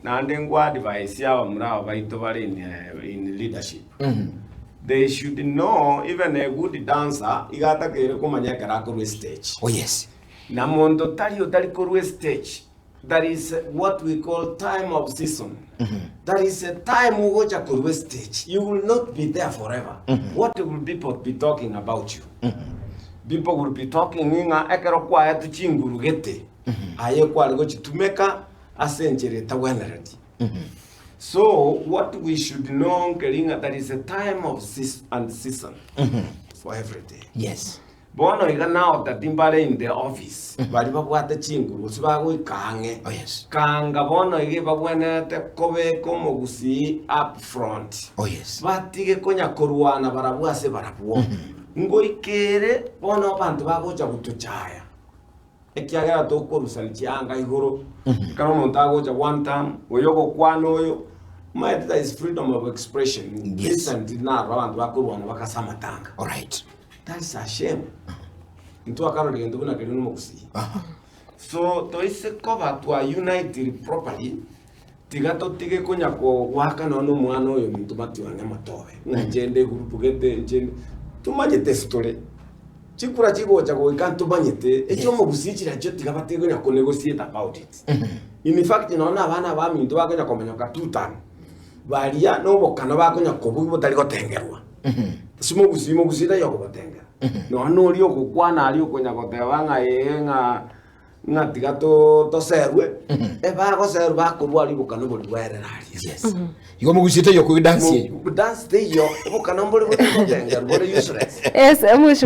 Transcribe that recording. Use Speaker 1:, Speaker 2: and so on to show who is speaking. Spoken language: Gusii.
Speaker 1: naende nkwa advise abamura aba baito bare in, in leadership. They should know even a good dancer iga atakeire komanya ekero akorwa estage.
Speaker 2: Oh yes.
Speaker 1: Na monto tari otari korwa estage, there is what we call time of season. There is a time ogocha korwa estage, you will not be there forever. What will people be talking about you? People will be talking ng'a ekero kwaetwe chinguru gete, aye kware gochitumeka ase enchera etagwenereti. So what we should know nkeri ng'a there is a time of seas and season for everything.
Speaker 2: Yes.
Speaker 1: Bono iga nao tati mbare in the office baria babwate chinguru gose bagoika ang'e
Speaker 2: Oh, yes.
Speaker 1: kanga bono iga ebagwenerete kobeka omogusii up front.
Speaker 2: Oh, yes.
Speaker 1: Batige konya korwana barabwo ase barabwo. Ngoika ere bono abanto bagocha gotochaya. Ekiagera tokorusani chianga igoro, ekero omonto agocha one term, oyo ogokwana oyo, omanyete there is freedom of expression,
Speaker 2: Yes.
Speaker 1: recently narora abanto bakorwana bakasa amatanga,
Speaker 2: Alright.
Speaker 1: that is a shame, intwakarora egento buna keria nomogusii. So toise koba twa unitiri properly, tiga totige konya kogoaka nonya na omwana oyo ominto matiang'i amatobe, ng'a inche nde egroup gete, inche nde, tomanyete ase tore. Chikura chigocha goika ntomanyete, echi'omogusii chirachio tiga batige konya ko negotiate about it. In fact nonya na abana abaminto bakonya komonyoka tutan, baria na obokano bakonya kobugia botari gotengerwa. Ase mogusii, mogusii taiyo okobatengera. Nonya na oria ogokwana aria okonya goteba ng'a ee ng'a ng'a tiga to toserwe, ebagoserwa bakorwa aria obokano boria bwaerera aria.
Speaker 2: Yes. Igo omogusii taiyo okoigwa dance eywo.
Speaker 1: Dance teiyo, obokano mbore botari gotengerwa bore useless.
Speaker 3: Yes, mheshimiwa.